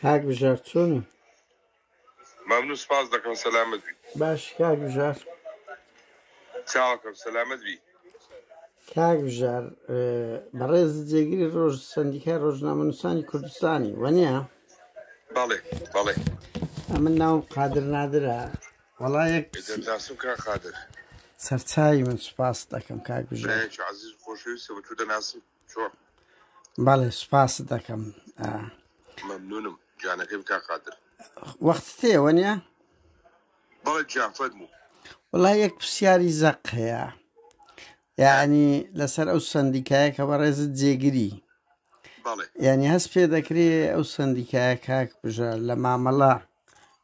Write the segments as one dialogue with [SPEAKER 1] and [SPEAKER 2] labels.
[SPEAKER 1] کاک بژار چۆنی؟
[SPEAKER 2] مەمنون سپاس دەکەم سەلامەت بی.
[SPEAKER 1] باش کاک بژار.
[SPEAKER 2] چاوەکەم سەلامەت بی.
[SPEAKER 1] کاک بژار بەڕێز جێگری ڕۆژ سەندیکای ڕۆژنامەنووسانی کوردستانی وەنیە؟
[SPEAKER 2] بەڵێ بەڵێ.
[SPEAKER 1] ئەمن ناوم قادر نادرە وەڵا یەک
[SPEAKER 2] دەتناسم کاک قادر.
[SPEAKER 1] سەرچاوی من سوپاست دەکەم کاک بژار.
[SPEAKER 2] برایەکی عەزیز و خۆشەویستە بە تو دەناسم چۆن؟
[SPEAKER 1] بەڵێ سوپاست دەکەم.
[SPEAKER 2] مەمنونم گیانەکەیم کاک قادر.
[SPEAKER 1] وەختت هەیە وەنیە؟
[SPEAKER 2] بەڵێ گیان فەرموو.
[SPEAKER 1] وەڵا یەک پرسیاری زەق هەیە یعنی لەسەر ئەو سەندیکایە کە بەڕێزت جێگری
[SPEAKER 2] بەڵێ
[SPEAKER 1] یعنی هەست پێ دەکرێ ئەو سەندیکایە کاک بژار لە مامەڵە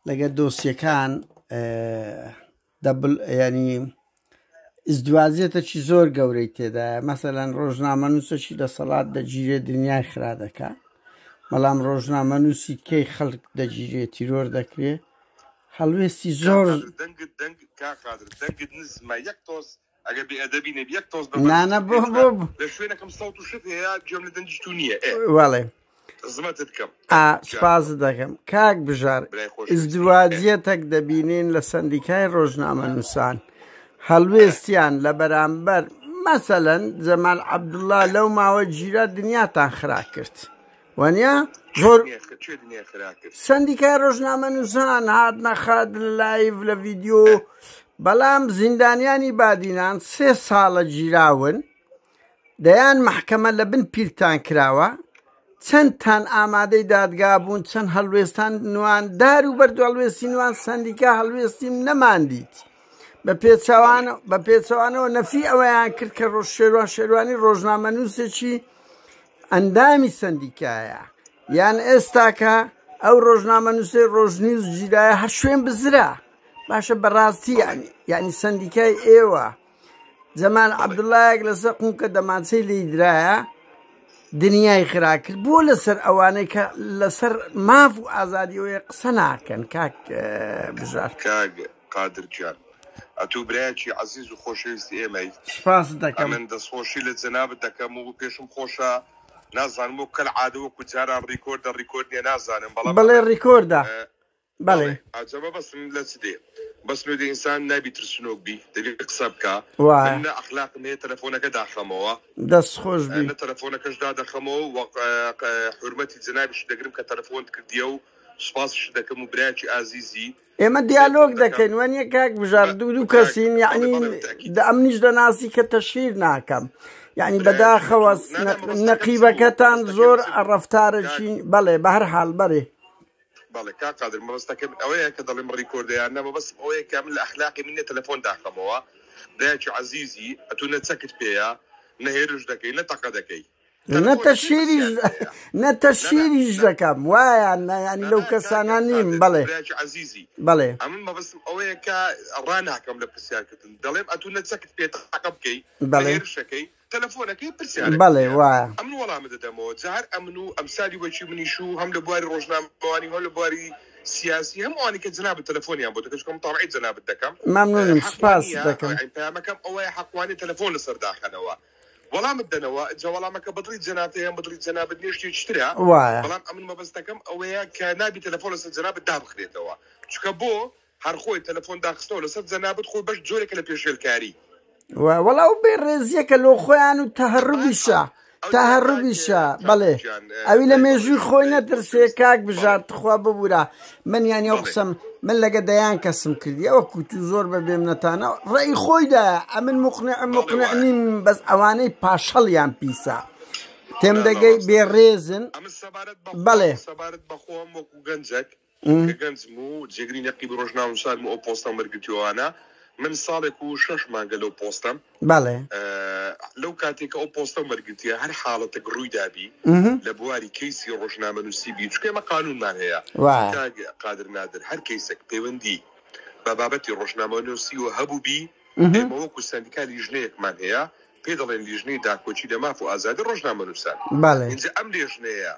[SPEAKER 1] لەگە دۆسیەکان دەبل ینی ئیزدوازیەتەکی زۆر گەورەی تێدایە مەسەلەن ڕۆژنامەنووسەکی دەسەڵات دەگیرێ دنیای خرا دەکا بەڵام ڕۆژنامەنووسی کەی خەڵک دەگیرێ تیرۆر دەکرێ هەڵوێستی زۆر
[SPEAKER 2] دەنگت دەنگ کا قادر دەنگت نزمە یەک تۆز ئەگەر بێ ئەدەبی نەبی یەک تۆز
[SPEAKER 1] نانە بۆ بۆ
[SPEAKER 2] لە شوێنەکەم سەوت و شت هەیە گوێم لە دەنگی تو نییە ئێ
[SPEAKER 1] وەڵێ
[SPEAKER 2] خزمەتت بکەم
[SPEAKER 1] ئا سپاست دەکەم کاک بژار
[SPEAKER 2] برای خۆشەویستی
[SPEAKER 1] ئیزدواجیەتەک دەبینین لە سەندیکای ڕۆژنامەنووسان هەڵوێستیان لە بەرامبەر مەسەلەن جەمال عەبدوڵا لەو ماوە گیرا دنیاتان خرا کرد وانە زۆر
[SPEAKER 2] چێ دنیا خرا کرد
[SPEAKER 1] سەندیکای ڕۆژنامەنووسان هاتنە خات لە لایڤ لە ڤیدیۆ بەڵام زیندانیانی بادینان سێ ساڵە گیراون دەیان مەحکەمە لە بن پیلتان کراوە چەندتان ئامادەی دادگا بوون چەند هەڵوێستان نوان دار و بەرد هەڵوێستی نوان سەندیکا هەڵوێستیم نەماندیت بە پێچەوان بە پێچەوانەوە نەفی ئەوەیان کرد کە ڕۆژ شێروان شێروانی ڕۆژنامەنووسێکی ئەندامی سەندیکایە یان ئێستاکە ئەو ڕۆژنامەنووسەی ڕۆژنیوز گیرایە هەر شوێن بزرا باشە بەڕاستی یعنی یعنی سەندیکای ئێوە جەمال عەبدوڵایەک لەسەر قونکە دەمانچەی لی درایە دنیای خرا کرد بۆ لەسەر ئەوانەی کە لەسەر ماف و ئازادیەوەی قسە ناکەن کاک بژار
[SPEAKER 2] کاک قادر گیان ئەتوو برایەکی عەزیز و خۆشەویستی ئێمەی
[SPEAKER 1] سپاست دەکەم.
[SPEAKER 2] ئەمن دەستخۆشی لە جەنابت دەکەم و پێشم خۆشە نازانم وەک کەل عادە وەکو جاران ڕیکۆردە ڕیکۆرد نیە نازانم بەڵام
[SPEAKER 1] بەڵێ
[SPEAKER 2] ئەمن
[SPEAKER 1] ڕیکۆردە بەڵێ.
[SPEAKER 2] بەڵێ ئەجا مەبەستم لە چ دێ بەس نوێ دێ ئینسان نابی ترسنۆک بی دەبی قسە بکا من
[SPEAKER 1] وایە.
[SPEAKER 2] نە ئەخلاقم هەیە تەلەفۆنەکە داخەمەوە
[SPEAKER 1] دەست خۆش بی.
[SPEAKER 2] نە تەلەفۆنەکەش دادەخەمەوە وە حورمەتی جەنابیشت دەگرم کە تەلەفۆنت کردیە و سوپاسیشت دەکەم و برایەکی ئازیزی
[SPEAKER 1] ئێمە
[SPEAKER 2] پێ
[SPEAKER 1] دیالۆگ
[SPEAKER 2] خۆم دەکەم
[SPEAKER 1] دەکەین وەنیە کاک بژار دوو دوو
[SPEAKER 2] کاک
[SPEAKER 1] کەسین
[SPEAKER 2] بەڵێ
[SPEAKER 1] یعنی
[SPEAKER 2] بەڵێ بتەئکید
[SPEAKER 1] ئەمنیش دەناسی کە تەشهیر ناکەم یعنی
[SPEAKER 2] برایەکی
[SPEAKER 1] بەداخەوە
[SPEAKER 2] ئەتوو نا نا مەبەستەکەم چ بوو
[SPEAKER 1] نەقیبەکەتان
[SPEAKER 2] مەبەستەکەم
[SPEAKER 1] زۆر
[SPEAKER 2] چ بوو کاک
[SPEAKER 1] ڕەفتارەکی بەڵێ بەهەر حاڵ بەێ
[SPEAKER 2] بەڵێ کاک قادر مەبەستەکەم ئەوەیە کە دەڵێم ڕیکۆردە یان نا مەبەستم ئەوەیە کە من لە ئەخلاقی من نیە تەلەفۆن داخەمەوە برایەکی عەزیزی ئەتوو نە چەکت پێیە نە هێرش دەکەی نە تەقە دەکەی
[SPEAKER 1] نە
[SPEAKER 2] تەلەفۆنەکەی
[SPEAKER 1] تەشهیریش
[SPEAKER 2] پرسیارت هەیە
[SPEAKER 1] نە
[SPEAKER 2] نا نا
[SPEAKER 1] تەشهیریش
[SPEAKER 2] نا
[SPEAKER 1] دەکەم وایە نا یعنی
[SPEAKER 2] نا
[SPEAKER 1] لەو
[SPEAKER 2] نا کاک
[SPEAKER 1] کەسانە نیم
[SPEAKER 2] قادر
[SPEAKER 1] بەڵێ
[SPEAKER 2] برایەکی عەزیزی
[SPEAKER 1] بەڵێ
[SPEAKER 2] ئەمن مەبەستم ئەوەیە کە ڕاناکەم لە پرسیارکردن دەڵێم ئەتوو نە چەکت پێ تەقە بکەی نە
[SPEAKER 1] بەڵێ
[SPEAKER 2] هێرشەکەی تەلەفۆنەکەی پرسیارەکەت
[SPEAKER 1] بەڵێ
[SPEAKER 2] هەیە
[SPEAKER 1] وایە.
[SPEAKER 2] ئەمن وەڵامت دەدەمەوە جا هەر ئەمن و ئەمسالی وەکی منیش و هەم لە بواری ڕۆژنامەوانی و هەم لە بواری سیاسی هەم ئەوانەی کە جەنابت تەلەفۆنیان بۆ دەکەم چونکە متابەعەی جەنابت دەکەم
[SPEAKER 1] مەمنونم
[SPEAKER 2] حەق وا
[SPEAKER 1] سوپاست
[SPEAKER 2] نییە
[SPEAKER 1] دەکەم.
[SPEAKER 2] یانی پەیامەکەم ئەوەیە حەق وا نییە تەلەفۆن لەسەر داخەنەوە وەڵامت دەنەوە جا وەڵامەکە بە دڵی جەنابتە یان بە دڵی جەنابت نییە شتێکی ترە
[SPEAKER 1] وایە.
[SPEAKER 2] بەڵام ئەمن مەبەستەکەم ئەوەیە کە نابی تەلەفۆن لەسەر جەنابت دابخرێتەوە چونکە بۆ هەر خۆی تەلەفۆن داخستنەوە لەسەر جەنابت خۆی بەش جۆرێکە لە پێشێلکاری.
[SPEAKER 1] وە وەڵا ئەو بێ ڕێزیەکە لۆ خۆیان و تەهەروبیشە تەهەروبیشە بەڵێ ئەوی لە مێژووی خۆی نەترسێ کاک بژار تخوا ببورە من یانی ئەو قسەم من لەگە دەیان کەسم کردی ئەوە کوتو زۆر بە بێمنەتانە ڕێی خۆیدا ئەمن مقنع مقنع نیم بەس ئەوانەی پاشەڵیان پیسە تێم دەگەی بێڕێزن بەڵێ
[SPEAKER 2] سەبارەت بەخۆم وەکو گەنجێک کە گەنجم و جێگری نەقیبی ڕۆژنامەنووسانم و ئەو پۆستەم وەرگرتووەوانە، من ساڵێک و شەش مانگە لەو پۆستەم.
[SPEAKER 1] بەڵێ.
[SPEAKER 2] لەو کاتێک کە ئەو پۆستەم وەرگرتیە هەر حاڵەتێک ڕووی دابی لە بواری کەیسی ڕۆژنامەنووسی بی، چونکە ئێمە قانوونمان هەیە کاک قادر نادر، هەر کەیسێک پەیوەندی بە بابەتی ڕۆژنامەنووسیوە هەبووبی، ئێمە وەکو سەندیکا لیژنەیەکمان هەیە پێی دەڵێن لیژنەی داکۆکی لە ماف و ئازادی ڕۆژنامەنووسان. ئینجا ئەم لێژنەیە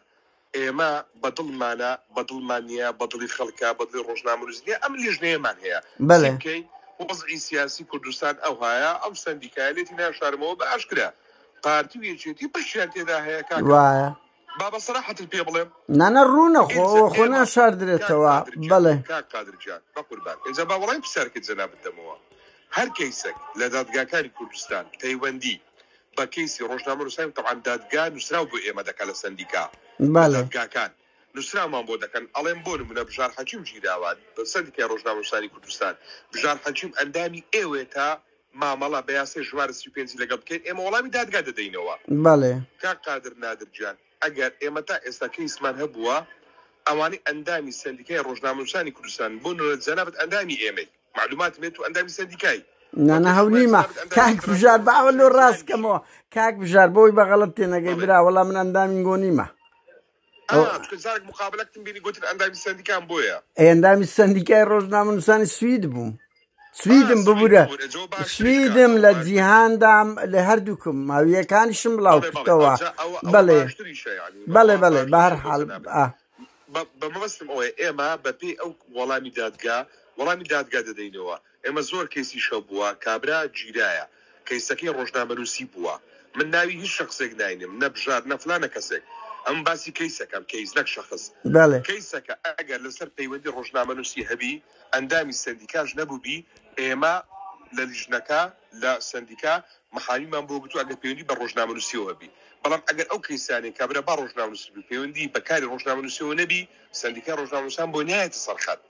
[SPEAKER 2] ئێمە بە دڵمانە، بە دڵمان نییە، بە دڵی خەڵکە، بە دڵی ڕۆژنامەنووس نییە، ئەم لیژنەیەمان هەیە.
[SPEAKER 1] بەڵێ.
[SPEAKER 2] چی بکەین؟ وەزعی سیاسی کوردستان ئەوهایە، ئەو سەندیکایە لێتی ناشارمەوە بە ئاشکرا پارتی و یەکێتی بەشیان تێدا هەیە کاکە.
[SPEAKER 1] وایە.
[SPEAKER 2] با بە سەراحەتت پێ بڵێم.
[SPEAKER 1] نانا ڕوونە خۆ
[SPEAKER 2] ئینجا
[SPEAKER 1] ئەوە خۆ
[SPEAKER 2] ئێمە کاک
[SPEAKER 1] ناشاردرێتەوە
[SPEAKER 2] قادر گیان،
[SPEAKER 1] بەڵێ.
[SPEAKER 2] کاک قادر گیان بەقوربان ئینجا با وەڵامی پرسیارەکەی جەنابت دەمەوە. هەر کەیسەک لە دادگاکانی کوردستان پەیوەندی بە کەیسی ڕۆژنامەنووسانی تەبعەن دادگا نووسراو بۆ ئێمە دەکا لە سەندیکا لە
[SPEAKER 1] بەڵێ.
[SPEAKER 2] دادگاکان نووسراومان بۆ دەکەن ئەڵێن بۆ نموونە بژار حەکیم گیراوە سەندیکای ڕۆژنامەنووسانی کوردستان بژار حەکیم ئەندامی ئێوەیە تا مامەڵە بە یاسای ژمارە 35 لەگەڵ بکەین ئێمە وەڵامی دادگا دەدەینەوە.
[SPEAKER 1] بەڵێ.
[SPEAKER 2] کاک قادر نادر گیان ئەگەر ئێمە تا ئێستا کەیسمان هەبووە ئەوانەی ئەندامی سەندیکای ڕۆژنامەنووسانی کوردستانن بۆ نموونە جەنابت ئەندامی ئێمەی مەعلوماتم هەیە تۆ ئەندامی سەندیکای
[SPEAKER 1] نانا هەو نیمە کاک بژار با ئەوە لۆ ڕاست کەمەوە کاک بژار بۆی بە غەڵەت تێنەگەی برا وەڵا من ئەندامی گۆ نیمە ئەندامی سەندیکای ڕۆژنامەنووسانی سوید بووم سویدم ببورە سویدم لە جیهاندام لە هەردووکم ماویەکانیشم بڵاو کردەوە بەڵێ بەڵێ بەڵێ بە هەر حاڵ
[SPEAKER 2] بە مەبەستم ئەوەیە ئێمە بەپێی ئەو وەڵامی دادگا وەڵامی دادگا دەدەینەوە ئێمە زۆر کەیسیش هەبووە کابرا گیرایە کەیسەکەی ڕۆژنامەنووسی بووە من ناوی هیچ شەخسێک ناینم نە بژار نە فلان نە کەسێک ئەمن باسی کەیسەکەم کەیس نەک شەخس
[SPEAKER 1] بەڵێ.
[SPEAKER 2] کەیسەکە ئەگەر لەسەر پەیوەندی ڕۆژنامەنووسی هەبی ئەندامی سەندیکاش نەبووبی ئێمە لە لیژنەکە لە سەندیکا محامیمان بۆ گرتووە ئەگەر پەیوەندی بە ڕۆژنامەنووسیەوە هەبی بەڵام ئەگەر ئەو کەیسانەی کابرا با ڕۆژنامەنووس بی پەیوەندی بە کاری ڕۆژنامەنووسیەوە نەبی سەندیکای ڕۆژنامەنووسان بۆی نایەتە سەر خەت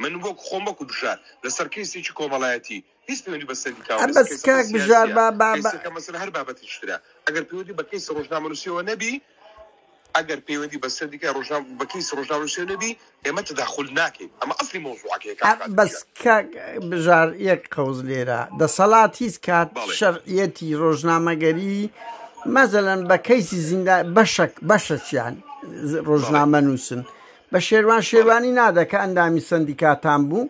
[SPEAKER 2] من وەک خۆم وەکو بژار لەسەر کەیسێکی کۆمەڵایەتی هیچ پەیوەندی بە سەندیکاوە
[SPEAKER 1] ئە
[SPEAKER 2] لەسەر
[SPEAKER 1] بەس
[SPEAKER 2] کەیسەکە
[SPEAKER 1] کاک بژار
[SPEAKER 2] سیاسیە
[SPEAKER 1] با با با
[SPEAKER 2] کەیسەکە مەسەلەن هەر بابەتێکی ترە ئەگەر پەیوەندی بە کەیسی ڕۆژنامەنووسیەوە نەبی ئەگەر پەیوەندی بە سەندیکای ڕۆژنام بە کەیسی ڕۆژنامەنووسیەوە نەبی ئێمە تەداخول ناکەین ئەمە ئەسلی مەوزوعەکەیە کاک
[SPEAKER 1] ئە
[SPEAKER 2] قادر
[SPEAKER 1] بەس
[SPEAKER 2] گیان.
[SPEAKER 1] کاک بژار یەک قەوز لێرە دەسەڵات هیچ کات
[SPEAKER 2] بەڵێ.
[SPEAKER 1] شەرعیەتی ڕۆژنامەگەری مەسەلەن بە کەیسی زیندا بەشەک بەشەکیان
[SPEAKER 2] بەڵێ.
[SPEAKER 1] ڕۆژنامەنووسن بە شێروان
[SPEAKER 2] بەڵێ.
[SPEAKER 1] شێروانی نادا کە ئەندامی سەندیکاتان بوو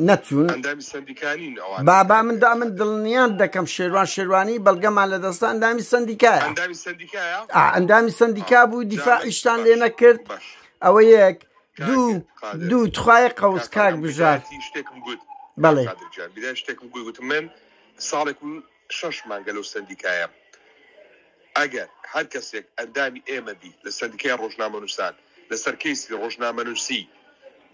[SPEAKER 1] نەچوون.
[SPEAKER 2] ئەندامی سەندیکا نین ئەوانە
[SPEAKER 1] بابا
[SPEAKER 2] کاک
[SPEAKER 1] من دا من
[SPEAKER 2] قادر.
[SPEAKER 1] دڵنیات دەکەم شێروان شێروانی بەڵگەمان لە دەستە ئەندامی سەندیکایە.
[SPEAKER 2] ئەندامی سەندیکایە؟
[SPEAKER 1] ئا ئەندامی
[SPEAKER 2] ئا
[SPEAKER 1] سەندیکا بوو
[SPEAKER 2] جا من
[SPEAKER 1] دیفاعیشتان لێ
[SPEAKER 2] باش
[SPEAKER 1] نەکرد
[SPEAKER 2] باش.
[SPEAKER 1] ئەوە یەک
[SPEAKER 2] کاک
[SPEAKER 1] دوو
[SPEAKER 2] قادر
[SPEAKER 1] دوو تخوایە قەوس
[SPEAKER 2] کاک قادر
[SPEAKER 1] کاک
[SPEAKER 2] ئەم
[SPEAKER 1] بژار
[SPEAKER 2] بدایەتی شتێکم گوت کاک
[SPEAKER 1] بەڵێ.
[SPEAKER 2] قادر گیان بدایەتی شتێکم گوت گوتم من ساڵێک و شەش مانگە لەو سەندیکایەم ئەگەر هەر کەسێک ئەندامی ئێمە بی لە سەندیکای ڕۆژنامەنووسان لەسەر کەیسی ڕۆژنامەنووسی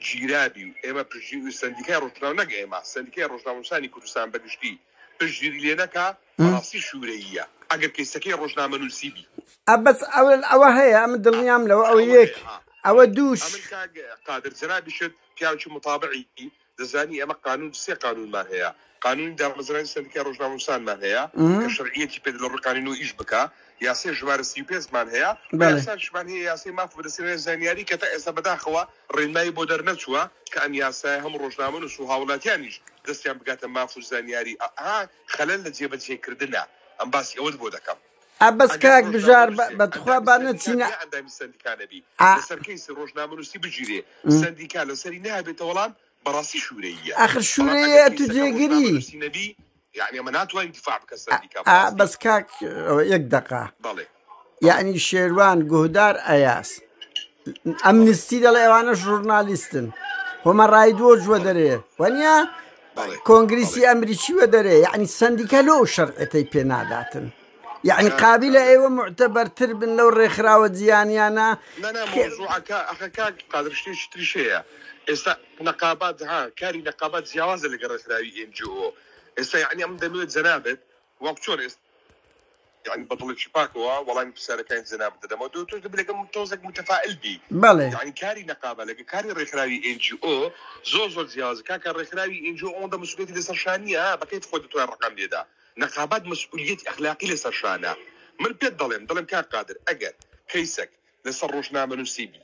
[SPEAKER 2] گیرابی و ئێمە پشتگیری سەندیکای ڕۆژنامە نەک ئێمە سەندیکای ڕۆژنامەنووسانی کوردستان بە گشتی پشتگیری لێ نەکا بەڕاستی شوورەییە ئەگەر کەیسەکەی ڕۆژنامەنووسی بی.
[SPEAKER 1] ئە بەس ئەوە ئەوە هەیە ئەمن دڵنیام لەوە ئەوە
[SPEAKER 2] ئەوە
[SPEAKER 1] یەک
[SPEAKER 2] هەیە ها
[SPEAKER 1] ئەوە دووش.
[SPEAKER 2] ئەمن کاک قادر جەنابیشت پیاوێکی موتابعی دەزانی ئێمە قانون سێ قانونمان هەیە قانونی دامەزرانی سەندیکای ڕۆژنامەنووسانمان هەیە کە شەرعیەتی پێ لە ڕووی قانونەوە ئیش بکا یاسای ژمارە 35 مان هەیە و یاسایشمان هەیە یاسای ماف و بەدەستهێنانی زانیاری کە تا ئێستا بەداخەوە ڕێنمایی بۆ دەرنەچووە کە ئەم یاسایە هەموو ڕۆژنامەنووس و هاوڵاتیانیش دەستیان بگاتە ماف و زانیاری ئەها خەلەل لە جێبەجێکردنە ئەم باسی ئەوەت بۆ دەکەم.
[SPEAKER 1] ئە بەس
[SPEAKER 2] ئەگەر
[SPEAKER 1] کاک بژار
[SPEAKER 2] ڕۆژنامەنووسێک
[SPEAKER 1] بەتخوا
[SPEAKER 2] ئەندامی
[SPEAKER 1] با
[SPEAKER 2] سەندیکا
[SPEAKER 1] نەچینە
[SPEAKER 2] بی یا ئەندامی سەندیکا نەبی
[SPEAKER 1] ئا.
[SPEAKER 2] لەسەر کەیسی ڕۆژنامەنووسی بگیرێ سەندیکا لەسەری نابێتە وەڵام بەڕاستی شورەییە
[SPEAKER 1] ئاخر
[SPEAKER 2] بەڵام ئەگەر
[SPEAKER 1] شورەیە تو
[SPEAKER 2] کەیسەکە
[SPEAKER 1] جێگری.
[SPEAKER 2] ڕۆژنامەنووسی نەبی یانی ئەمە ناتوانین دیفاع بکە سەندیکا
[SPEAKER 1] ئا
[SPEAKER 2] بەڕاستی.
[SPEAKER 1] بەس کاک ئەوە یەک دەقە.
[SPEAKER 2] بەڵێ بەڵێ.
[SPEAKER 1] یەعنی شێروان گوهدار ئەیاس
[SPEAKER 2] بەڵێ.
[SPEAKER 1] ئەمنستی دەڵێ ئەوانەش ژورنالیستن هۆمە ڕایدوۆج
[SPEAKER 2] بەڵێ.
[SPEAKER 1] وەدەرێ وەنیە
[SPEAKER 2] بەڵێ
[SPEAKER 1] کۆنگریسی
[SPEAKER 2] بەڵێ.
[SPEAKER 1] ئەمریکی وەدەرێ یەعنی سەندیکا لۆ ئەو شەرعێتەی پێ ناداتن یەعنی
[SPEAKER 2] کاک
[SPEAKER 1] قابیلە
[SPEAKER 2] قادر.
[SPEAKER 1] ئێوە موعتەبەرتر بن لەو ڕێکخراوە جیهانیانە
[SPEAKER 2] نا نا
[SPEAKER 1] کە
[SPEAKER 2] مەوزوعەکە ئەخە کاک قادر شتێکی تریش هەیە ئێستا نەقابات ها کاری نەقابات جیاوازە لەگەڵ ڕێکخراوی ئێن جی ئۆ ئێستا یەعنی ئەمن دەمەوێت جەنابت وەک چۆن ئێستا یەعنی بە دڵێکی پاکەوە وەڵامی پرسیارەکانی جەنابت دەدەمەوە تۆ تۆش دەبێت لەگەڵ من تۆزێک متفائل بی
[SPEAKER 1] بەڵێ.
[SPEAKER 2] یەعنی کاری نەقابە لەگەڵ کاری ڕێکخراوی ئێن جی ئۆ زۆر زۆر جیاوازە کاکە ڕێکخراوی ئێن جی ئۆ ئەوەندە مەسئولیەتی لەسەر شان نییە ها بە کەیف خۆی دەتوانێت ڕەقەم لێدا نەقابات مەسئولیەتی ئەخلاقی لەسەر شانە من پێت دەڵێم دەڵێم کاک قادر ئەگەر کەیسەک لەسەر ڕۆژنامەنووسی بی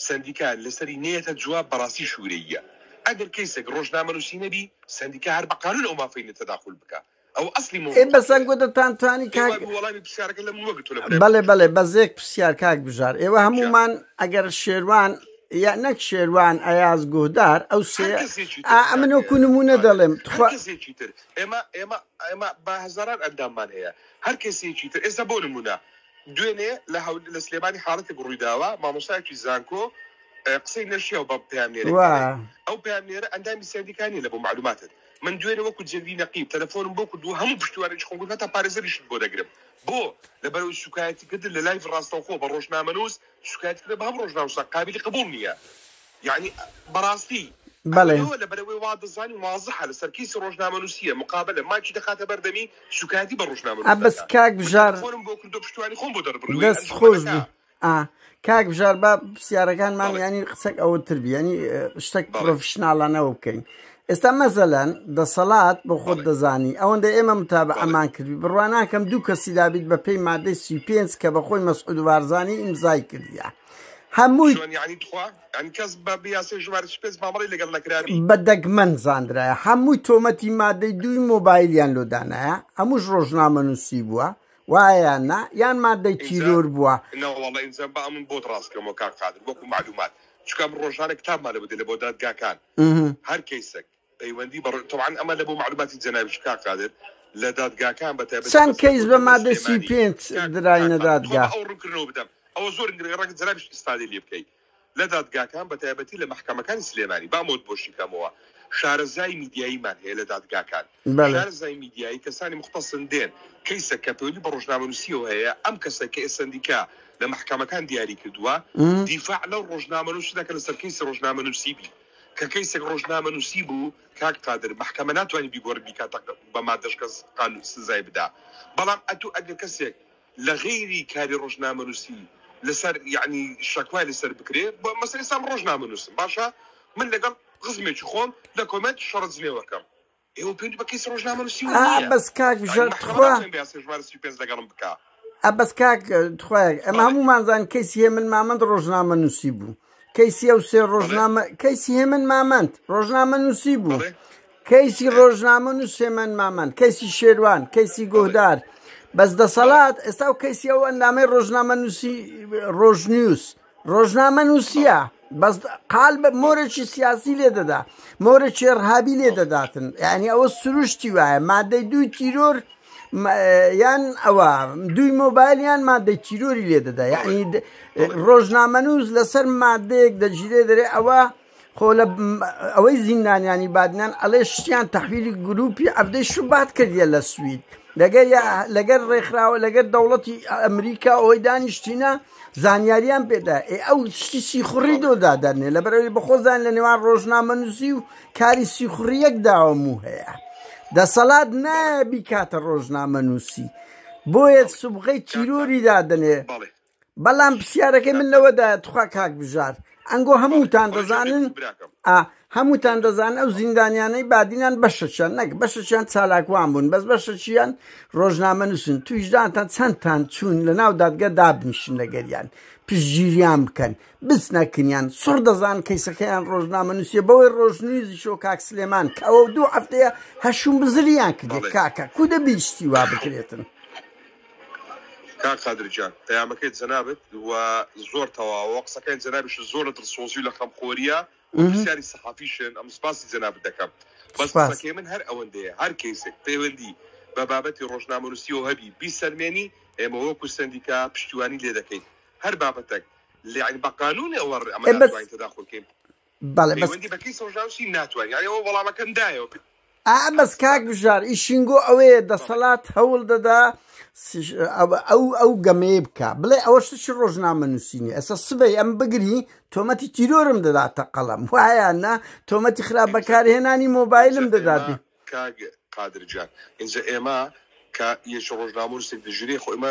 [SPEAKER 2] سەندیکا لەسەری نەیەتە جواب بەڕاستی شورەییە ئەگەر کەیسەک ڕۆژنامەنووسی نەبی سەندیکا هەر بە قانون ئەو مافەی نیە تەداخول بکا ئەوە ئەسلی
[SPEAKER 1] ئێ بەس
[SPEAKER 2] مەوزوعەکەیە
[SPEAKER 1] ئەنگۆ دەتانتوانی
[SPEAKER 2] پێی
[SPEAKER 1] کاک
[SPEAKER 2] وابی وەڵامی پرسیارەکە لە من وەگرتوە لە برای
[SPEAKER 1] بەڵێ
[SPEAKER 2] بچوکم
[SPEAKER 1] بەڵێ بەس یەک پرسیار کاک بژار ئێوە
[SPEAKER 2] گیان
[SPEAKER 1] هەموومان ئەگەر شێروان یا نەک شێروان ئەیاز گوهدار ئەو
[SPEAKER 2] هەر
[SPEAKER 1] سێ
[SPEAKER 2] کەسێکی
[SPEAKER 1] ئا
[SPEAKER 2] تر
[SPEAKER 1] ئەمن
[SPEAKER 2] کاک
[SPEAKER 1] وەکو نمونە
[SPEAKER 2] قادر
[SPEAKER 1] دەڵێم
[SPEAKER 2] هەر
[SPEAKER 1] تخوا
[SPEAKER 2] کەسێکی تر ئێمە ئێمە ئێمە بە هەزاران ئەنداممان هەیە هەر کەسێکی تر ئێستا بۆ نمونە دوێنێ لە هەول لە سلێمانی حاڵەتێک ڕوویداوە مامۆستایەکی زانکۆ قسەی نەشیاو بە پەیامنێرێک
[SPEAKER 1] وا
[SPEAKER 2] دەڵێ ئەو پەیامنێرە ئەندامی سەندیکا نیە لە بۆ مەعلوماتت. من دوێنێ وەکو جێگری نەقیب تەلەفۆنم بۆ کردووە هەموو پشتیوانێکی خۆم گوتم هەتا پارێزەریشت بۆ دەگرم بۆ؟ لەبەرئەوەی سوکایەتی کردن لە لایڤ ڕاستەوخۆ بە ڕۆژنامەنووس سوکایەتی کردن بە هەموو ڕۆژنامەنووسان قابیلی قبوڵ نییە یانی بەڕاستی
[SPEAKER 1] بەڵێ.
[SPEAKER 2] ئەمە لەبەرئەوەی وا دەزانی وازحە لەسەر کەیسی ڕۆژنامەنووسییە مقابەلە مایکی دەخاتە بەردەمی سوکایەتی بە
[SPEAKER 1] ئە
[SPEAKER 2] ڕۆژنامەنووس
[SPEAKER 1] بەس
[SPEAKER 2] دەکا
[SPEAKER 1] کاک
[SPEAKER 2] من
[SPEAKER 1] بژار
[SPEAKER 2] تەلەفۆنم بۆ کردووە پشتیوانی خۆم بۆ دەربڕیوە
[SPEAKER 1] دەست خۆش
[SPEAKER 2] ئەنجومەنەکە
[SPEAKER 1] بی ئا کاک بژار با پرسیارەکانمان
[SPEAKER 2] بەڵێ
[SPEAKER 1] ینی قسەک ئەوە تر بی ینی شتێک
[SPEAKER 2] بەڵێ
[SPEAKER 1] پرۆفشناڵانەوە بکەین ئێستا مەزەلەن دەسەڵات بۆ خۆت
[SPEAKER 2] بەڵێ
[SPEAKER 1] دەزانی ئەوەندە ئێمە
[SPEAKER 2] بەڵێ
[SPEAKER 1] متابعەمان کردی بڕوا ناکەم دوو کەسی دابیت بە پێی مادەی 35 کە بە خۆی مەسعود بارزانی ئیمزای کردیە هەمووی
[SPEAKER 2] چۆن یعنی تخوا یعنی کەس بە یاسای ژمارە 35 مامەڵەی لەگەڵ نەکرابی؟
[SPEAKER 1] بە دەگمەن زاندرایە هەمووی تۆمەتی مادەی دووی مۆبایلیان لۆ دانایە هەمووش ڕۆژنامەنووسی بووە وایە یان نا یان مادەی
[SPEAKER 2] ئینجا
[SPEAKER 1] تیرۆر بووە.
[SPEAKER 2] نەوەڵا ئینجا با ئەمن بۆت ڕاست کەمەوە کاک قادر وەکو مەعلومات چونکە ئەمن ڕۆژانە کتابمان لە بۆ دێ لە بۆ دادگاکان هەر کەیسەک پەیوەندی بە تەبعەن ئەمە لە بۆ مەعلوماتی جەنابیش کاک قادر لە دادگاکان بە تایبەتی
[SPEAKER 1] چەند
[SPEAKER 2] مەسەلەن
[SPEAKER 1] کەیس
[SPEAKER 2] بۆ
[SPEAKER 1] بە
[SPEAKER 2] نمونە
[SPEAKER 1] مادەی سی و
[SPEAKER 2] سلێمانی
[SPEAKER 1] پێنج
[SPEAKER 2] کاک کاک
[SPEAKER 1] دراینە
[SPEAKER 2] قادر تخوا
[SPEAKER 1] دادگا؟
[SPEAKER 2] با ئەو ڕوونکردنەوە بدەم ئەوە زۆر گرنگە ڕەنگە جەنابیش ئیسفادەی لێ بکەی لە دادگاکان بە تایبەتی لە مەحکەمەکانی سلێمانی با ئەمەوت بۆ شی بکەمەوە شارەزای میدیاییمان هەیە لە دادگاکان
[SPEAKER 1] بەڵێ.
[SPEAKER 2] شارەزای میدیایی کەسانی موختەسن دێن کەیسەک کە پەیوەندی بە ڕۆژنامەنووسیەوە هەیە ئەم کەسە کە سەندیکا لە مەحکەمەکان دیاری کردووە دیفاع لەو ڕۆژنامەنووسە دەکات لەسەر کەیسی ڕۆژنامەنووسی بی کە کەیسێک ڕۆژنامەنووسی بوو کاک قادر مەحکەمە ناتوانی بیگۆڕی بیکاتە بە مادەش کەس قانون سزای بدا بەڵام ئەتوو ئەگەر کەسێک لە غەیری کاری ڕۆژنامەنووسی لەسەر یەعنی شەکوای لەسەر بکرێ بۆ مەسەلەن ئێستا من ڕۆژنامەنووسم باشە من لەگەڵ خزمێکی خۆم لە کۆمێنت شەڕە جنێوەکەم ئێوە پێویست بە کەیسی ڕۆژنامەنووسیەوە
[SPEAKER 1] ئا
[SPEAKER 2] نییە
[SPEAKER 1] بەس کاک
[SPEAKER 2] یەعنی
[SPEAKER 1] بژار
[SPEAKER 2] مەحکەمە
[SPEAKER 1] تخوا
[SPEAKER 2] ناتوانێ بە یاسای ژمارە 35 لەگەڵم بکا.
[SPEAKER 1] ئە بەس کاک تخوایەک ئەمە
[SPEAKER 2] بەڵێ
[SPEAKER 1] هەموومان زان کەیسی هێمن مامەند ڕۆژنامە نووسی بوو کەیسی ئەو سێ
[SPEAKER 2] بەڵێ
[SPEAKER 1] ڕۆژنامە کەیسی هێمن مامەند ڕۆژنامە نووسی بوو
[SPEAKER 2] بەڵێ
[SPEAKER 1] کەیسی
[SPEAKER 2] ئێ
[SPEAKER 1] ڕۆژنامە نووس هێمن مامەند کەیسی شێروان کەیسی
[SPEAKER 2] بەڵێ
[SPEAKER 1] گۆهدار بەس
[SPEAKER 2] بەڵێ
[SPEAKER 1] دەسەڵات ئێستا و کەیسی ئەو ئەندامەی ڕۆژنامە نووسی ڕۆژنیوز ڕۆژنامە
[SPEAKER 2] بەڵێ
[SPEAKER 1] نووسیە بەس قال بە
[SPEAKER 2] بەڵێ
[SPEAKER 1] مۆرێکی سیاسی لێ دەدا مۆرێکی ڕهابی لێ
[SPEAKER 2] بەڵێ
[SPEAKER 1] دەداتن یعنی ئەوە سروشتی وایە مادەی دووی تیرۆر یان ئەوە دووی مۆبایل یان مادەی تیرۆری لێ دەدا
[SPEAKER 2] بەڵێ
[SPEAKER 1] یعنی
[SPEAKER 2] بەڵێ
[SPEAKER 1] ڕۆژنامەنووس لەسەر مادەیەک دەگیرێ دەرێ ئەوە خۆ لە ئەوەی زیندانیانی بادینان ئەڵێ شتیان تەحویلی گروپی عەبدەی شوبات کردیە لە سوید لەگەر لەگەر ڕێکخراوە لەگەر دەوڵەتی ئەمریکا ئەوەی دانیشتینە زانیاریان پێدا ئێ ئەو شتی سیخوڕی دۆدا دەرنێ لەبەرەوەی بەخۆزان لە نێوان ڕۆژنامەنووسی و کاری سیخوڕیەک داوەموو هەیە دەسەڵات نایە بیکاتە ڕۆژنامەنووسی بۆیە سوبغەی تیرۆری دادەنێ بەڵام پرسیارەکەی من لەوەدایە تخوا کاک بژار ئەنگۆ هەمووتان دەزانن ئا هەمووتان دەزانن ئەو زیندانیانەی بادینان بەشەکیان نەک بەشەکیان چالاکوان بوون بەس بەشەکیان ڕۆژنامەنووسن تویشدانتان چەندتان چوون لە ناو دادگە دابنیشن لەگەریان پشتگیریان بکەن بچنە کنیان سڕ دەزان کەیسەکەیان ڕۆژنامەنووسیە بەوەی ڕۆژنویزیشۆ کاک سلێمان کە ئەوە دوو هەفتەیە هەشوم بزریان کردێ کاکە کو دەبی شتی وا بکرێتن
[SPEAKER 2] کاک قادر گیان پەیامەکەی جەنابت و زۆر تەواوە قسەکانی جەنابیشت زۆر لە دڵسۆزی و لە خەمخۆریە و پرسیاری سەحافیشن ئەم سپاسی جەنابت دەکەم بەس
[SPEAKER 1] سپاس.
[SPEAKER 2] قسەکەی من هەر ئەوەندەیە هەر کەیسێک پەیوەندی بە بابەتی ڕۆژنامەنووسیەوە هەبی بیسەلمێنی ئێمە وەکو سەندیکا پشتیوانی لێ دەکەین هەر بابەتەک یانی بە قانونی ئەوە ئەمە
[SPEAKER 1] ئێ بەس
[SPEAKER 2] ناتوانین تەداخول کەین
[SPEAKER 1] بەڵێ بەس
[SPEAKER 2] پەیوەندی بە کەیس ڕۆژنامەنووسی ناتوانین یانی ئەوە وەڵامەکەم دایەوە
[SPEAKER 1] ئا بەس کاک بژار ئیشینگۆ ئەوەیە دەسەڵات هەوڵ دەدا ئەو ئەو گەمەیە بکە بڵێ ئەوە شتێکی ڕۆژنامە نووسینی ئەسە سبەی ئەم بگری تۆمەتی تیرۆرم دەداتە قەڵەم وایە نا تۆمەتی خراپ بەکارهێنانی مۆبایلم دەدات
[SPEAKER 2] کاک قادر گیان ئینجا ئێمە کە یەکی ڕۆژنامەنووسێک دەژیرێ خۆ ئێمە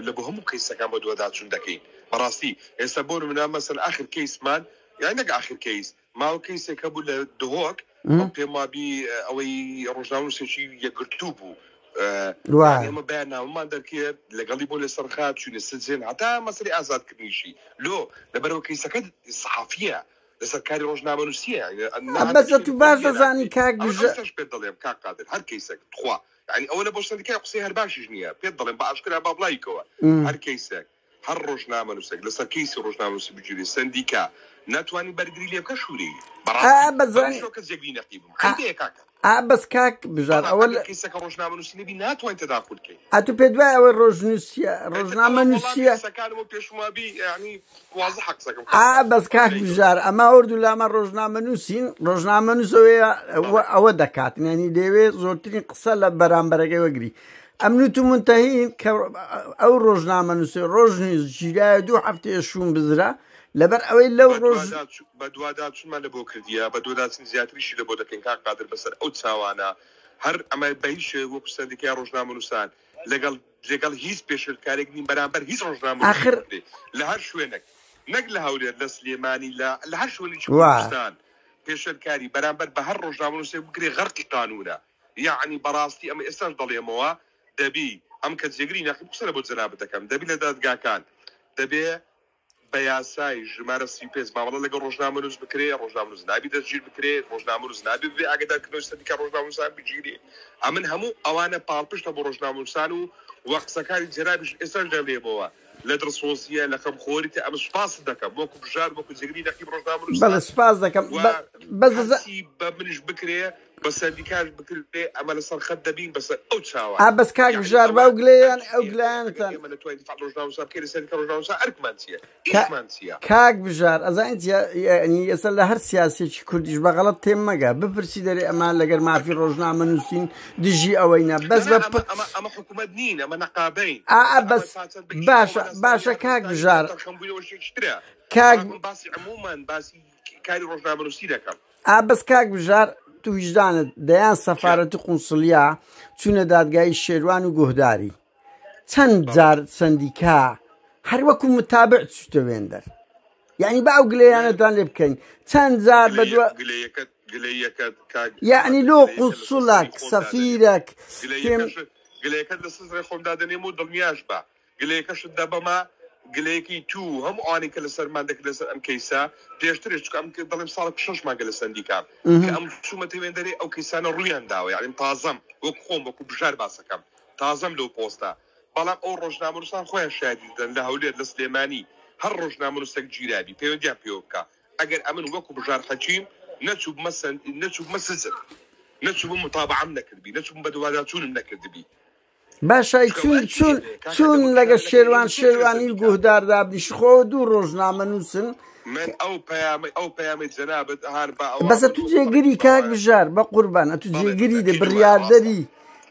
[SPEAKER 2] لە بۆ هەموو کەیسەکان بەدواداچوون دەکەین بەڕاستی ئێستا بۆ نمونە مەسەن ئاخر کەیسمان یان نەک ئاخر کەیس ماوە کەیسێک هەبوو لە دهۆک ئەو پێم وابی ئەوەی ڕۆژنامەنووسێکی یەکگرتوو بوو یانی ئێمە بەیاننامەمان دەرکرد لەگەڵی بۆ لەسەر خاک چوینە سجن هەتا مەسەلەی ئازادکردنیشی لۆ لەبەرەوە کەیسەکە سەحافیە لەسەر کاری ڕۆژنامەنووسیە
[SPEAKER 1] بەس تو باش دەزانی کاک بژە
[SPEAKER 2] ئەوەش پێت دەڵێم کاک قادر هەر کەیسێک تخوا یانی ئەوە لە بۆ سەندیکای قسەی هەر باشیش نییە پێت دەڵێم بە ئاشکرا با بڵاویکەوە هەر کەیسێک هەر ڕۆژنامەنووسێک لەسەر کەیسی ڕۆژنامەنووسی بگیرێ سەندیکا ناتوانی بەرگری لێ بکە شوورەیی
[SPEAKER 1] ئا
[SPEAKER 2] بەڕاستی
[SPEAKER 1] بەس
[SPEAKER 2] بەم
[SPEAKER 1] زانی
[SPEAKER 2] شێوە کە جێگری نەقیبم
[SPEAKER 1] ئا
[SPEAKER 2] عەیبەیە کاکە.
[SPEAKER 1] ئا بەس کاک بژار
[SPEAKER 2] بەڵام
[SPEAKER 1] ئەوە
[SPEAKER 2] ئەگەر کەیسەکە ڕۆژنامەنووسی نەبی ناتوانین تەداخول کەین.
[SPEAKER 1] ئەتو پێت وایە ئەوەی ڕۆژنووسیە
[SPEAKER 2] ئیتر ئەوە وەڵامی
[SPEAKER 1] ڕۆژنامەنووسیە
[SPEAKER 2] قسەکانم و پێشم وابی یانی وازحە قسەکەم کاک
[SPEAKER 1] ئا
[SPEAKER 2] قادر
[SPEAKER 1] بەس کاک
[SPEAKER 2] برای گەورە.
[SPEAKER 1] بژار ئەمە هەردوو ڕۆژنامەنووسین ڕۆژنامەنووسەوەیە
[SPEAKER 2] بەڵێ.
[SPEAKER 1] ئەوە دەکات یعنی دەیەوێ زۆرترین قسە لە بەرامبەرەکەی وەگری ئەمن و تو منتەهین کە ئەو ڕۆژنامەنووسەی ڕۆژنیوز گیرایە دوو هەفتەیە شوون بزرە لەبەر ئەوەی لەو ڕۆژ
[SPEAKER 2] بەدواداچوونمان لە بۆ کردیە، بەدواداچوونی زیاتریشی لە بۆ دەکەین کاک قادر بەسەر ئەو چاوانە هەر ئەمە بە هیچ شێوەیەک وەکو سەندیکای ڕۆژنامەنووسان لەگەڵ لەگەڵ هیچ پێشێلکارێک نین بەرامبەر هیچ ڕۆژنامەنووسێک
[SPEAKER 1] ئاخر
[SPEAKER 2] بکرێ لە هەر شوێنێک نەک لە هەولێر لە سلێمانی لە لە هەر شوێنێکی
[SPEAKER 1] وا.
[SPEAKER 2] کوردستان پێشێلکاری بەرامبەر بە هەر ڕۆژنامەنووسێک بکرێ غەرقی قانوونە یەعنی بەڕاستی ئەمە ئێستاش دەڵێمەوە دەبی ئەم کە جێگری نەقیب قسە لە بۆ جەنابت دەکەم دەبی لە دادگاکان دەبێ بە یاسای ژمارە 35 مامەڵە لەگەڵ ڕۆژنامەنووس بکرێ ڕۆژنامەنووس نابی دەستگیر بکرێ ڕۆژنامەنووس نابێ بێ ئاگادارکردنەوەی سەندیکا ڕۆژنامەنووسان بگیرێ ئەمن هەموو ئەوانە پاڵپشتە بۆ ڕۆژنامەنووسان و وە قسەکانی جەنابیش ئێستاش دەڵێمەوە لە دڵسۆزیە لە خەمخۆریتە ئەمن سوپاست دەکەم وەکو بژار وەکو جێگری نەقیب
[SPEAKER 1] بەڵێ
[SPEAKER 2] ڕۆژنامەنووسان
[SPEAKER 1] سوپاس دەکەم
[SPEAKER 2] و
[SPEAKER 1] بە بەس دەزا
[SPEAKER 2] هەرچی بە منیش بکرێ بە سەندیکاش بکرێ ئەمە لەسەر خەت دەبین بەسەر ئەو
[SPEAKER 1] ئا
[SPEAKER 2] چاوانە
[SPEAKER 1] بەس کاک
[SPEAKER 2] یەعنی
[SPEAKER 1] بژار
[SPEAKER 2] ئەوە
[SPEAKER 1] با ئەو گلەیان
[SPEAKER 2] ئەرکی
[SPEAKER 1] ئەو
[SPEAKER 2] ئێمەیە ئەگەر
[SPEAKER 1] گلەیانتان
[SPEAKER 2] ئێمە نەتوانین دیفاع لە ڕۆژنامەنووسان بکەین لە سەندیکا ڕۆژنامەنووسان ئەرکمان چییە
[SPEAKER 1] کا
[SPEAKER 2] ئیشمان چییە؟
[SPEAKER 1] کاک بژار ئەزانی چیە یەعنی ئێستا لە هەر سیاسێکی کوردیش بە غەڵەت تێم مەگە بپرسی دەرێ ئەمان لەگەر مافی ڕۆژنامە نووسین دژی ئەوەینە
[SPEAKER 2] نا
[SPEAKER 1] بەس
[SPEAKER 2] نا
[SPEAKER 1] بە
[SPEAKER 2] ئەمە ئەمە ئەمە حکوومەت نین ئەمە نەقابەین
[SPEAKER 1] ئا ئا
[SPEAKER 2] ئەمە
[SPEAKER 1] بەس
[SPEAKER 2] تا چەند بە ئیشی
[SPEAKER 1] باشە
[SPEAKER 2] خۆمان
[SPEAKER 1] باشە
[SPEAKER 2] ئەزانین یا
[SPEAKER 1] کاک
[SPEAKER 2] دەستانی
[SPEAKER 1] بژار
[SPEAKER 2] کەمتەرخەم بووینەوە شتێکی ترە
[SPEAKER 1] کاک
[SPEAKER 2] بەڵام من باسی عموما باسی کاری ڕۆژنامەنووسی دەکەم.
[SPEAKER 1] ئا بەس کاک بژار تو ویژدانت دەیان
[SPEAKER 2] چیە؟
[SPEAKER 1] سەفارەت و قونسڵیا چوونە دادگایی شێروان و گوهداری چەند
[SPEAKER 2] بەڵێ.
[SPEAKER 1] جار سەندیکا هەر وەکو متابع چووتە وێندەر یعنی با ئەو
[SPEAKER 2] من
[SPEAKER 1] گلەیانەتان لێ بکەین چەند جار
[SPEAKER 2] گلەیە
[SPEAKER 1] بەدوە
[SPEAKER 2] گلەیەکەت گلەیەکەت کاک
[SPEAKER 1] یعنی
[SPEAKER 2] قادر
[SPEAKER 1] لۆ
[SPEAKER 2] گلەیەکە لەسەر سەری
[SPEAKER 1] قونسڵەک
[SPEAKER 2] خۆم دادەنێم
[SPEAKER 1] سەفیرەک تێم
[SPEAKER 2] گلەیەکەشت گلەیەکەت لەسەر سەری خۆم دادەنێم و دڵنیاش بە گلەیەکەشت دەبەمە گلەیەکەی تو و هەموو ئەوانەی کە لەسەرمان دەکرد لەسەر ئەم کەیسە پێشترش چونکە ئەم دەڵێم ساڵێک و شەش مانگە لە سەندیکام کە ئەم چوومەتە وێندەرێ ئەو کەیسانە ڕوویان داوە یانی من تازەم وەک خۆم وەکو بژار باسەکەم تازەم لەو پۆستە بەڵام ئەو ڕۆژنامەنووسان خۆیان شایەدی دەدەن لە هەولێر لە سلێمانی هەر ڕۆژنامەنووسێک گیرابی پەیوەندیان پێوە بکە ئەگەر ئەمن وەکو بژار حەکیم نەچووبمە سەن نەچووبمە سجن نەچووبم متابەعەم نەکردبی نەچووبم بەدواداچوونم نەکردبی
[SPEAKER 1] باشە
[SPEAKER 2] چونکە ئەوە
[SPEAKER 1] چون
[SPEAKER 2] ئەرکی
[SPEAKER 1] چون
[SPEAKER 2] ئێمەیە کاکە
[SPEAKER 1] چون
[SPEAKER 2] دەمە
[SPEAKER 1] لەگە
[SPEAKER 2] قسە لەگەر
[SPEAKER 1] شێروان
[SPEAKER 2] ئێمە چۆن چوێ
[SPEAKER 1] شێروانی و
[SPEAKER 2] سەندیکا
[SPEAKER 1] گوهدار دابنیش خۆ دوو ڕۆژنامە نووسن
[SPEAKER 2] من ئەو پەیامەی ئەو پەیامەی جەنابت هان با ئەوە
[SPEAKER 1] بەسە
[SPEAKER 2] من
[SPEAKER 1] تو
[SPEAKER 2] وەکو
[SPEAKER 1] جێگری
[SPEAKER 2] پەڕی
[SPEAKER 1] کاک
[SPEAKER 2] باوایە
[SPEAKER 1] بژار بە قوربان ئەتو
[SPEAKER 2] بەڵێ
[SPEAKER 1] جێگری دە
[SPEAKER 2] بەتەئکید وایە ڕاستە
[SPEAKER 1] بڕیاردەری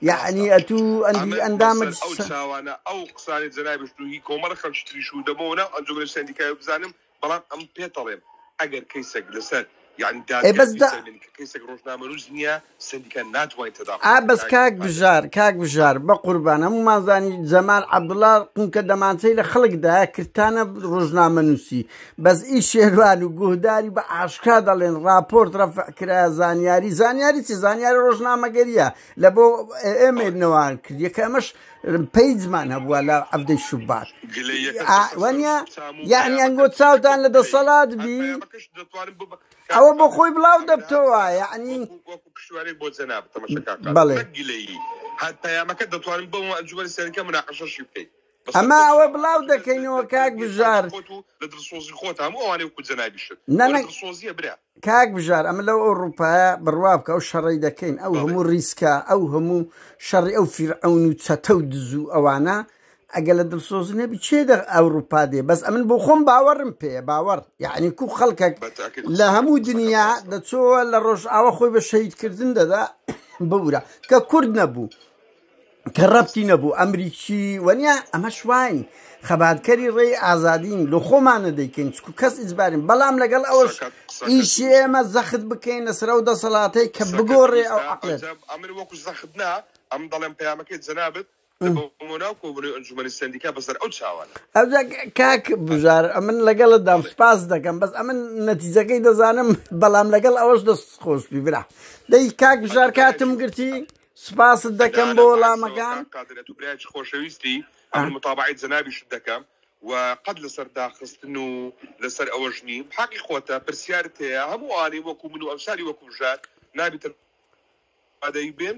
[SPEAKER 1] یعنی
[SPEAKER 2] ڕاستە
[SPEAKER 1] ئەتو ئەندی
[SPEAKER 2] ئەمن
[SPEAKER 1] ئەندامت
[SPEAKER 2] بەسەر ئەو چاوانە ئەو قسانەی جەنابیشت و هی کۆمەڵە خەڵکی تریش و دەمەوە ناو ئەنجومەنی سەندیکای بزانم بەڵام ئەم پێتەڵێم ئەگەر کەیسێک لەسەر یانی
[SPEAKER 1] ئەی
[SPEAKER 2] دادگا
[SPEAKER 1] بەس دا
[SPEAKER 2] بیسەلمێنی کە کەیسێک ڕۆژنامەنووس نییە سەندیکا ناتوانێت تەداخول
[SPEAKER 1] ئا
[SPEAKER 2] بکات
[SPEAKER 1] بەس
[SPEAKER 2] کاک
[SPEAKER 1] کاک
[SPEAKER 2] قادر.
[SPEAKER 1] بژار کاک بژار بە قوربان هەموومان زانی جەمال عەبدوڵا قونکە دەمانچەی لە خەڵک دایە کرتانە ڕۆژنامەنووسی بەس ئی شێروان و گوهداری بە ئاشکرا دەڵێن ڕاپۆرت ڕەفع کرایە زانیاری زانیاری چی زانیاری ڕۆژنامەگەریە لە بۆ ئێمەی نەوان کردیە کە ئەمەش پەیجمان هەبووە لە عەڤدەی شوبات وەنیە یعنی ئەنگۆ چاوتان لە دەسەڵات بی ئەوە بۆ خۆی بڵاو دەبتەوە یعنی
[SPEAKER 2] بۆ جەناب
[SPEAKER 1] بەڵێ
[SPEAKER 2] پەیامەکە دەتوانم بۆ ئەنجومەنی سەرکە مناقەشەشی بکەیت
[SPEAKER 1] ئەمە ئەوە بڵاو دەکەینەوە کاک بژار
[SPEAKER 2] لە دڵسۆزی خۆت هەموو ئەوانەی وەکو جەنابیشت
[SPEAKER 1] نە نە
[SPEAKER 2] دڵسۆزیە برا
[SPEAKER 1] کاک بژار ئەمە لەو ئەوڕوپایە بڕوا بکە ئەو شەڕەی دەکەین ئەو هەموو ڕیسکە ئەو هەموو شەڕی ئەو فیرعەون و چەتە و دز و ئەوانە ئەگە لە دڵسۆزی نەبی چێ دە ئەوروپا دێ بەس ئەمن بۆ خۆم باوەڕم پێیە باوەڕ یعنی کو خەڵکەک لە هەموو دنیا دەچۆوە لە ڕۆژئاوا خۆی بە شەهیدکردن دەدا ببورە کە کورد نەبوو کە ڕەبتی نەبوو ئەمریکی وەنیا ئەمەش واین خەباتکەری ڕێی ئازادین لە خۆمانە دەیکەین چکو کەس ئیجبارین بەڵام لەگەڵ ئەوەش ئیشی ئێمە زەخت بکەین لەسەر ئەو دەسەڵاتەی کە بگۆڕێ ئەو عەقڵێت.
[SPEAKER 2] ئەمن وەکو زەخت نا ئەم دەڵێم پەیامەکەی جەنابت دەبەمەوە ناو کۆبوونەوەی ئەنجومەنی سەندیکا بەسەر ئەو چاوانە.
[SPEAKER 1] ئەوجا کاک بژار ئەمن لەگەڵتدام سوپاس دەکەم بەس ئەمن نەتیجەکەی دەزانم بەڵام لەگەڵ ئەوەش دەست خۆشبی برا دەی کاک بژار کاتم گرتی سپاست دەکەم بۆ وەڵامەکان.
[SPEAKER 2] کاک قادر ئەتوو برایەکی خۆشەویستی ئەمن متابەعەی جەنابیشت دەکەم و قەت لەسەر داخستن و لەسەر ئەوەش نیم حەقی خۆتە پرسیارت هەیە هەموو ئەوانەی وەکو من و ئەمسالی وەکو بژار نابیتە ئامادەی بێن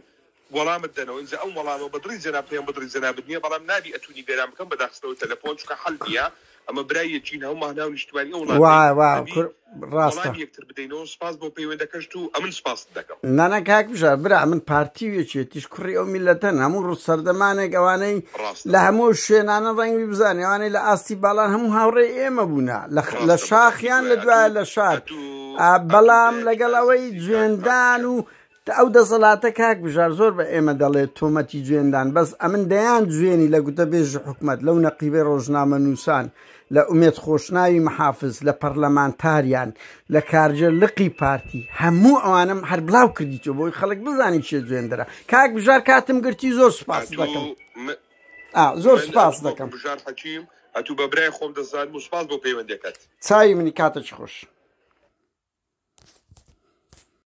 [SPEAKER 2] وەڵامت دەنەوە ئینجا ئەم وەڵامە بە دڵی جەنابت یان بە دڵی جەنابت نییە بەڵام نابی ئەتوو نیگەران بکەم بە داخستنەوەی تەلەفۆن چونکە حەل نییە ئەمە برای یەکین هەموومان هاونیشتمانی ئەو وڵاتەین
[SPEAKER 1] وا وا
[SPEAKER 2] دەبی
[SPEAKER 1] کور. ڕاستە.
[SPEAKER 2] وەڵامی یەکتر بدەینەوە سپاس بۆ پەیوەندەکەشت و ئەمن سپاست دەکەم.
[SPEAKER 1] نانا کاک بژار برا ئەمن پارتی و یەکێتیش کوڕی ئەو میللەتەن هەموو ڕوو سەردەمانێک ئەوانەی
[SPEAKER 2] ڕاستە.
[SPEAKER 1] لە هەموو شوێنانە ڕەنگی بزانێ ئەوانەی لە ئاستی باڵان هەموو هاوڕێی ئێمە بوونە لە لە
[SPEAKER 2] ڕاستە
[SPEAKER 1] شاخ
[SPEAKER 2] متاکید
[SPEAKER 1] یان لە
[SPEAKER 2] وایە
[SPEAKER 1] دوایە
[SPEAKER 2] ئەتوو
[SPEAKER 1] لە شار
[SPEAKER 2] ئەتوو
[SPEAKER 1] ئا
[SPEAKER 2] ئەتوو
[SPEAKER 1] بەڵام
[SPEAKER 2] برایەکی
[SPEAKER 1] لەگەڵ ئەوەی
[SPEAKER 2] ئازیزی کاک
[SPEAKER 1] جوێندان
[SPEAKER 2] قادر
[SPEAKER 1] و ئەو دەسەڵاتە کاک بژار زۆر بە ئێمە دەڵێت تۆمەتی جوێندان بەس ئەمن دەیان جوێنی لە گوتەبێژی حکومەت لەو نەقیبەی ڕۆژنامەنووسان لە ئومێد خۆشناوی محافز لە پەرلەمانتاریان لە کارگێر لقی پارتی هەموو ئەوانەم هەر بڵاو کردیتەوە بۆی خەڵک بزانی کێ جوێندەرە کاک بژار کاتم گرتی زۆر سوپاست دەکەم
[SPEAKER 2] ئەتوو م
[SPEAKER 1] ئا زۆر
[SPEAKER 2] من
[SPEAKER 1] سوپاس
[SPEAKER 2] ئەتوو وەکو
[SPEAKER 1] دەکەم
[SPEAKER 2] بژار حەکیم ئەتوو بە برای خۆم دەزانم و سوپاس بۆ پەیوەندەکەت.
[SPEAKER 1] چاوی منی کاتەکی خۆش.